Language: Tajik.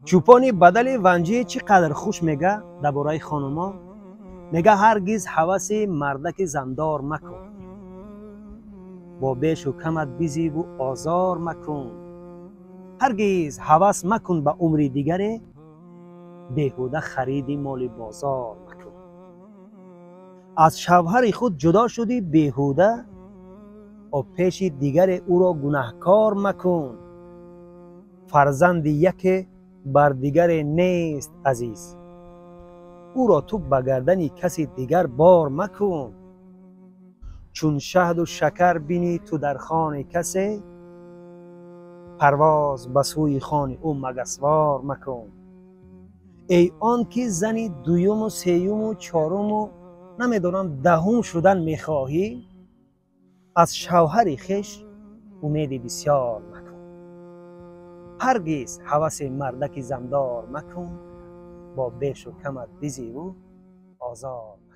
Чӯпони бадали ванҷӣ чӣ қадр хуш мега дар бораи хонумо. Мега: ҳаргиз ҳаваси мардаки зандор макун, бо бешу камат бизиву озор макун. Ҳаргиз ҳавас макун ба умри дигаре, беҳуда хариди моли бозор макун. Аз шавҳари худ ҷудо шудӣ беҳуда, о пеши дигаре ӯро гунаҳкор макун. Фарзанди яке бар дигаре нест азиз, ӯро ту ба гардани каси дигар бор макун. Чун шаҳду шакар бинӣ ту дар хони касе, парвоз ба сӯи хони ӯ магасвор макун. Эй он ки зани дуюму сеюму чоруму намедонам даҳум шудан мехоҳӣ, аз шавҳари хеш умеди бисёр макун. Ҳаргиз ҳаваси мардаки зандор макун, бо бешу камат бизиву озор.